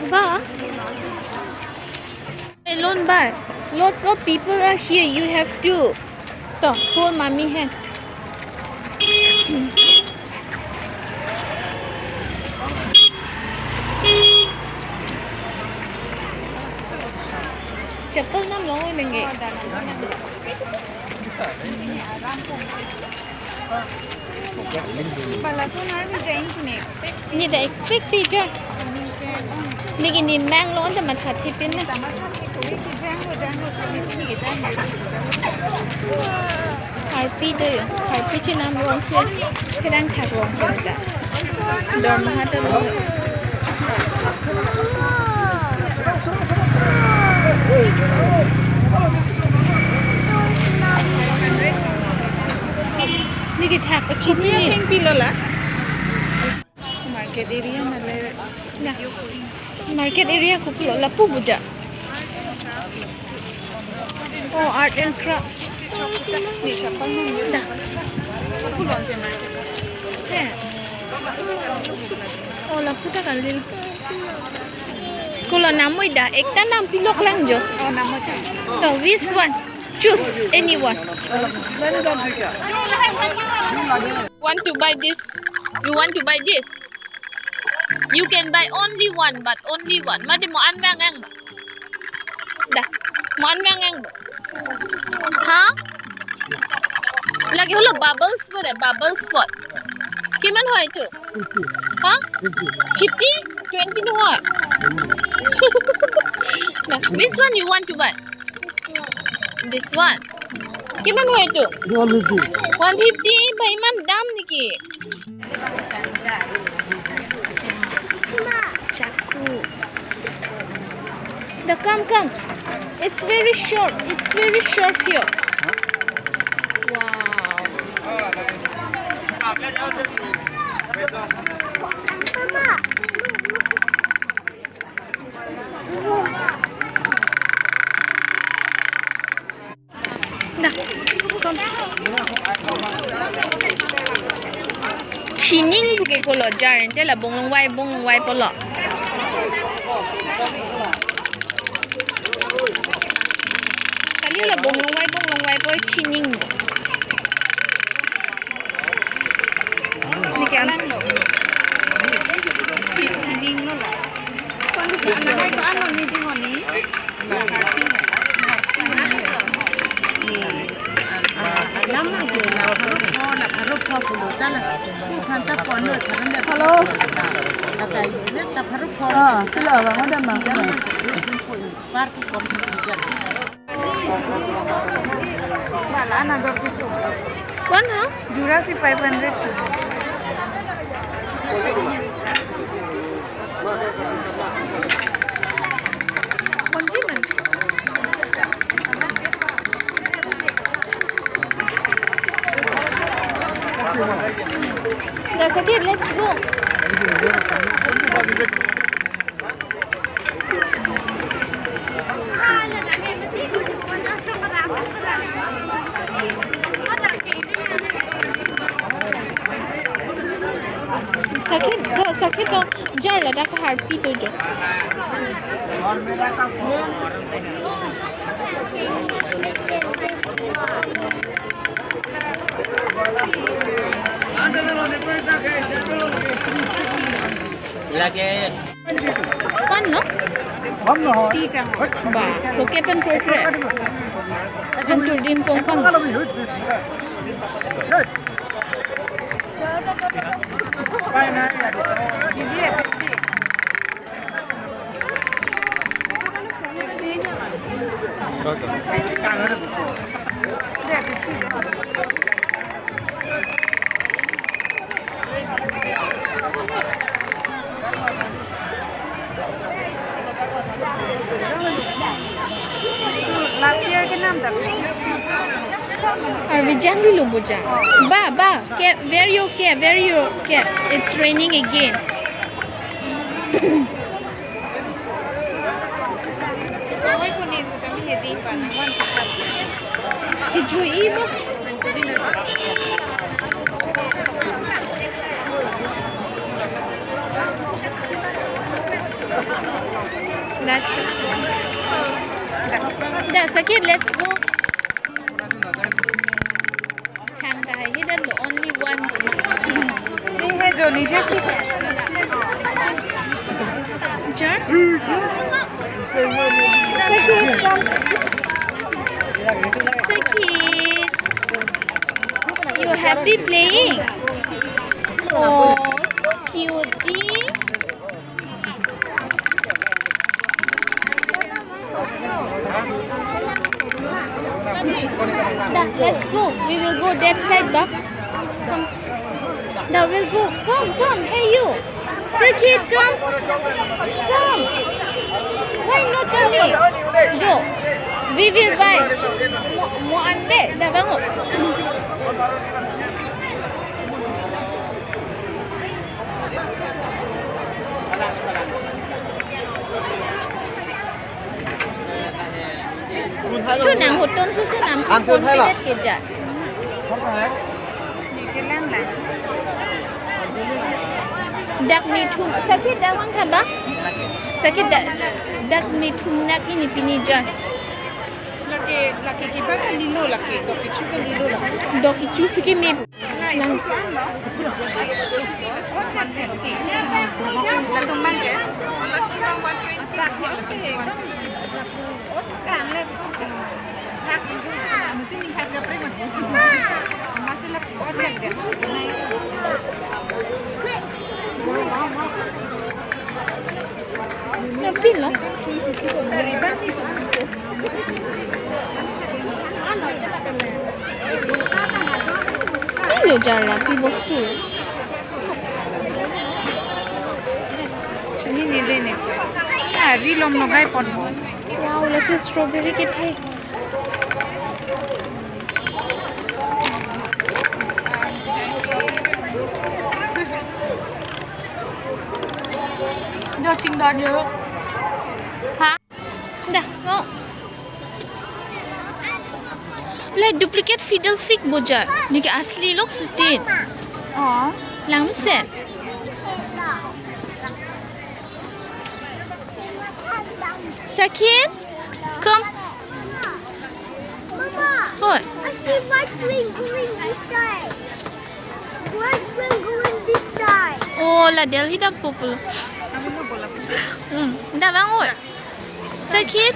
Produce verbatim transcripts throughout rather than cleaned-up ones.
Ba? Alone ba? Lots of people are here. You have to. To, hold mommy hand. Chappal nam long nenge. Palaso nar bi jai tu ne expect. Ni da expect pi ja. Niki ni mang lo anta matha thipin na. Harpi do yo. Harpi chenam rong si. Kerang thak rong si da. Dormaha ta lo. Niki thak kachini. Kopi atheng pilo la? Market area nale na. Market area kopi lo lapu buja. Oh, art and craft. Ni chappal nang ye. Da. Lapu lo ante market. Eh. Oh, lapu ta kali. Kulo namoi da, ekta nam pilok lang jo. Oh, namoi ta. To, which one? Choose anyone. Want to buy this? You want to buy this? You can buy only one, but only one. Mati mo-an vang ang. Da, mo-an vang ang. Ha? Lake holo bubbles po da, bubbles po. Kiman hoi tu? Ha? Fifty? Twenty no hoi. Na, which one you want to buy? This one. Kiman hoi tu? One fifty. One fifty, ba iman dam niki. Chaku. Da, come, come. It's very short. It's very short here. Wow. Da, kom. Chining pu ke kolo jar, ante la bonglongvai, bonglongvai pulo. Kali la bonglongvai, bonglongvai pu chining. Niki an. Chining lo la. Ano ni di honi? Hello. Ah, sila abang ada mang. Park kom. Kwan ha? Jura si five hundred. Konji man. That's okay, let's go. Sakit do, sakit do. Jar ladak harpi do jo. Lagi. Kan no? Kan no? Ti ta. Ba, okay pen koi kre. An tur din kong kan. Last year ke nam dak. Arvi jangli lo boja. Ba, ba, ke, where your cap? Where your cap? It's raining again. Kejui ba. Let's go. Thang kahai hidden lo, only one. Ye hai jo nije ki hai. Sure? Sakit, come. Sakit. You happy playing? Oh, so cutie. Da, let's go. We will go that side, ba. Come. Da, we'll go. Come, come. Hey, you. Sakit, come. Come. Why not coming? Go. We will buy. Mo, mo anbe. Da, bangun. Chunang hoton su chunang. An chun hai la. Confident ke ja. Dak methum, sakit dak hang thaba? Sakit dak, dak methum nak ini pini ja. Lake, lake kiba kan lilo lake, do kichu kan lilo lake. Do kichu siki me. Nang. Nang pin lo. Pin lo jar la, pi bostu. Chini ni de ne. Ah, ri lom no gai pon. Wow, lasi strawberry kethe. Do ching do jo. Ha? Da, no. Le duplicate fiddle fig bojar. Niki asli lok sitin. Oh. Langmesen. Sakit? Come. Mama, hoi. I see white wing going this side. White wing going this side. Oh, la Delhi dampo pulo. Hmm, da bangun. Sakit?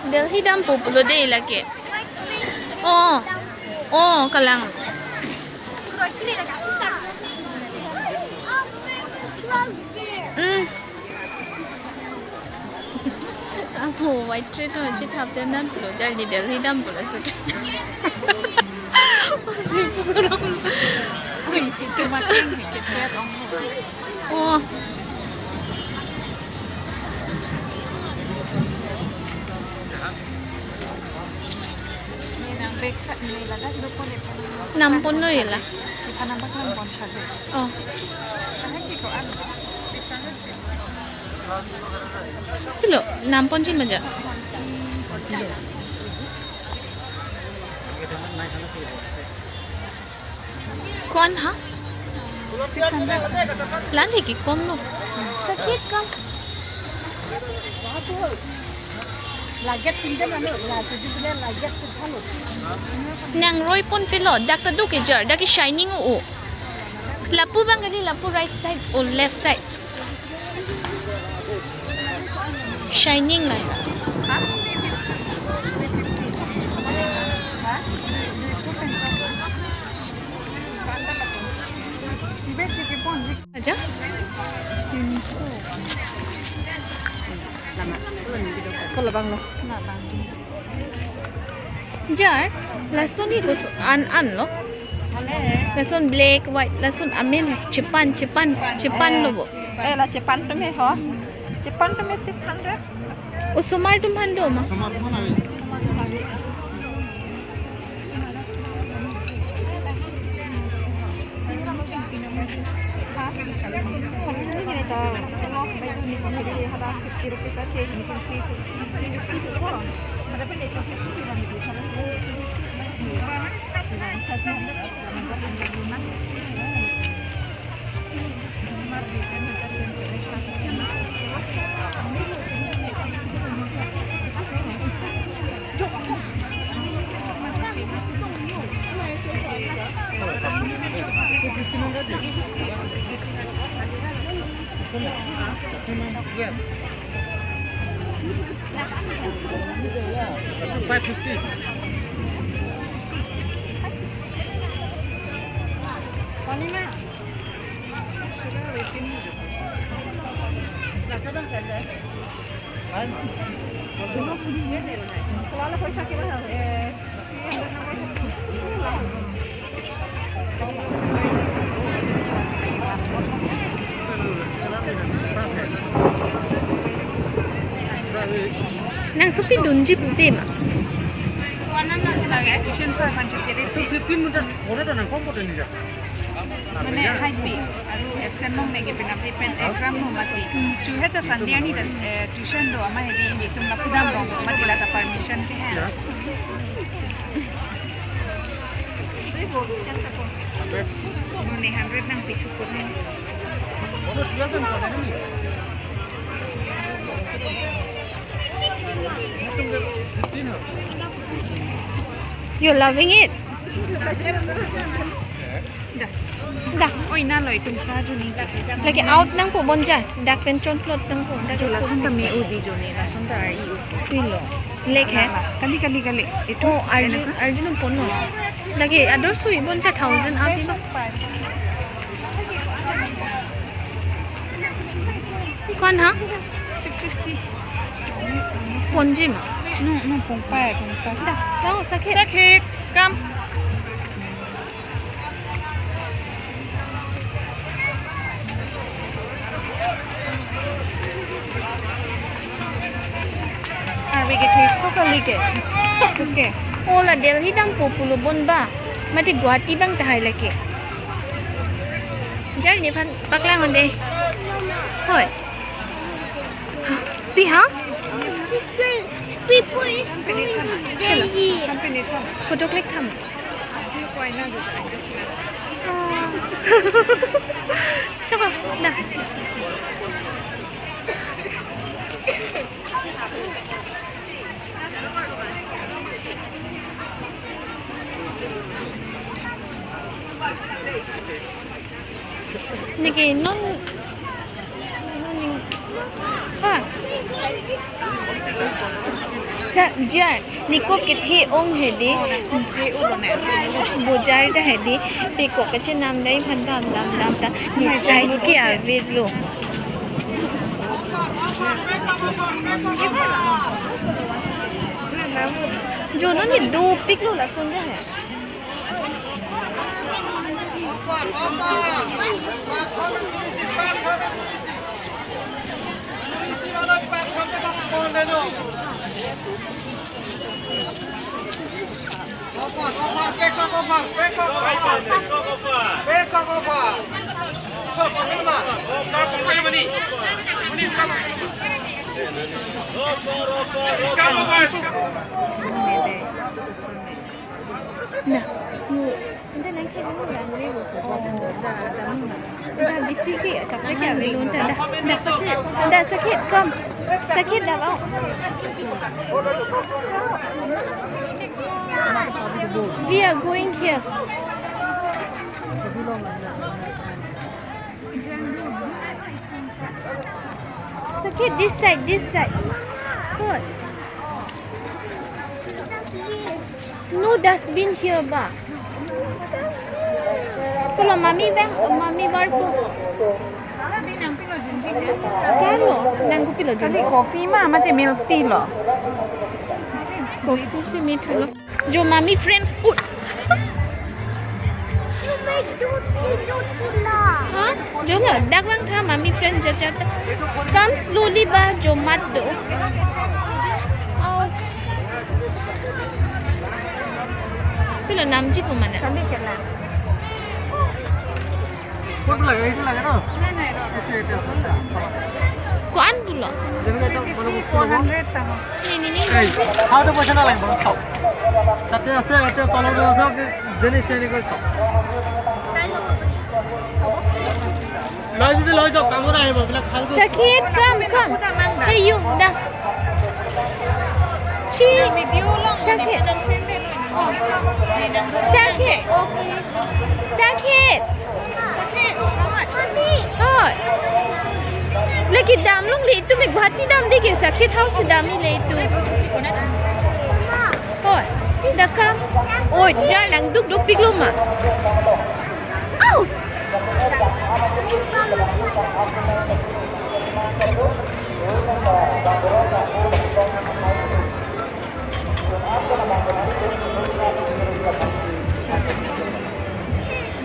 Delhi dampo pulo de lake. Oh. Oh, kalang. Hmm. Apo white train ho chithap te nan pulo, jal ni Delhi dampo la sut. Oh. Nang back side ni ladak do pon e pon. Nam pon lo ila. Kita nang back nam pon thade. Oh. Kahan ki ko an. Pilo, nam pon chin maja. Ko-an ha? Six hundred. Lan he ki kom lo. Sakit kom. Laget sinjam anu, la tujuh belas laget tu thalo. Nang roi pon pilo, dak ta do ke jar, dak ke shining o. Lapu bang kali, lapu right side or left side. Shining na. Aja? Kalau bang lo. Jar, lason he ko an an lo. Lason black, white, lason amen hai. Chepan, chepan, chepan lo bo. Eh, la chepan tumi ho. Chepan tumi six hundred. Osomar atum aphan do ma? Five fifty. Nangsopi dunji pupe ma? Tuition sir aphan chekere. Fifteen meter, one to nangkok pote nija. Mane heipi, aru absent longle ke penalty pen exam ho mati. Chuhe ta Sunday arni ta, eh, tuition do ama hedi itum lapu damdam mati, lata permission ke hai. Hundred. Mane hundred nangpi chukut hai. You're loving it? Da. Da. Oi, na loi tum sa juni. Lake out nangpo bonja. Dak pen chonplot nangpo. Dak lason ta me-o di juni, lason ta ar-i-o. Pilo. Lake hai. Kali, kali, kali. Itu. Oh, arju, arju nangpo no. Lake ador sui bon ta thousand up. Kon ha? Six fifty. Ponji ma? No, no, pongpai, pongpai. Da, da, Sakhi. Sakhi, come. Arve kethe so kali ke. Okay. O la Delhi dampo pulo bon ba. Mati Guwahati abang tahai lake. Jar nephan paklang onde. Hoi. Pi ha? People is going there. Photo click tham. Ah. Choko, da. Neke non, ha. Sa, jar, ne kok kethe ong hedi. Bojar ta hedi. Pe kok kachenam dai phan dam dam dam ta. Ne size ke ave lo. Jono ne dopik lo, lason ta hai. Offer, offer, peacock offer, peacock offer. Peacock offer. So, offer, offer. Scarf offer. Offer, offer. Scarf offer, scarf offer. Na. Anta nang khe mo rang le wo. Oh, da, da, mi ma. Da, bisi ke, kaprek ke ave lo anta, da. Da, da, Sakhi, come. Sakhi, da, wow. We are going here. Sakhi, this side, this side. Good. No dustbin here ba. Pulo mami bang, mami bar ko. Salo, nang kopilo jun? Kali coffee ma, mate milk tea lo. Coffee si meet lo. Jo mami friend. Uh. Ha? Jo lo, dak lang tha mami friend jat jat. Come slowly ba, jo mat do. Ouch. Pilo namji pu mane. Kali kela. Kok lage, itu lage no? Itu, itu, itu. Ko-an pulo? Four hundred tamo. Ni, ni, ni. Ei, how to poisa na lage, bang, sao. Tate ase, tate tolo do sao, jeni seni koi sao. Loi jodi loi jok, kamu na hebo, bilak khalbu. Sakhi, come, come. Hey, you, da. Chi. Video long, Sakhi. Sakhi, okay. Sakhi. Sakhi, come on. Hoi. Lake dam longle itum, Guwahati damde ke Sakhet House damle itum. Hoi, dak kam. Oi, jar nangduk dukpiklo ma. Au!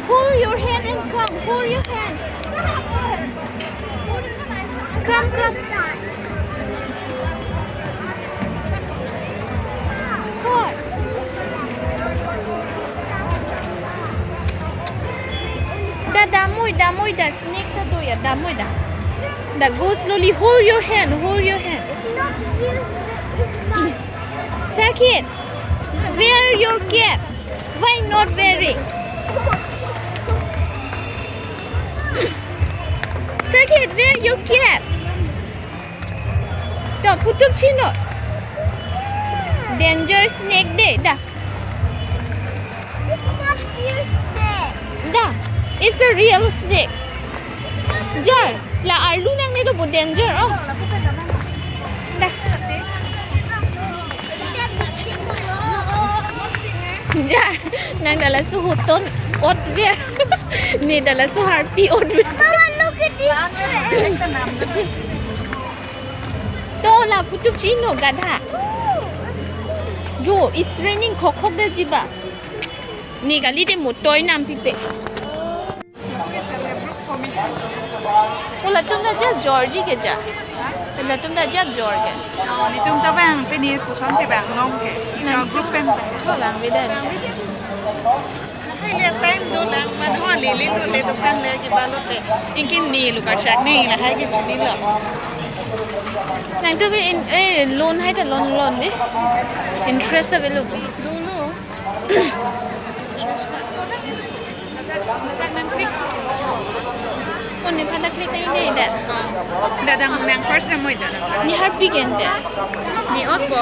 Hold your hand and come. Hold your hand. Come, come. Come. Da, damnoi, damnoi, da snake ta do ya, damnoi da. Da, go slowly, hold your hand, hold your hand. Sakhet, wear your cap. Why not wearing? Sakhet, wear your cap. Da, phutup chino. Danger snake de, da. It's not real snake. Da, it's a real snake. Jar, la arlu nangne do bo danger, oh. Da. Jar, nang da laso huton ot ver. Ne da laso harpi ot ver. Mama, look at this tree. To la phutup chino, gadha. Jo, it's raining, khokhok da jiba. Ne kali de mo toy nam pipe. O latum ta jat jor ji ke ja. Latum ta jat jor ke. Oh, netum ta bang, pini koson kevang long ke. Nang group pen ta. Cho lang vedan. Hai le time dolang, man ho lele lele dukan le ke balo te. Ingkin ne lo karchak ne, lahai ke chinilo. Nangtum bi in, eh, loan hai ta loan loan de. Interest avelo. Dolo. Oh, nephan ta click nai nai da. Da dang nang first damnoi da. Ne harpi ke-en da. Ne ot bo.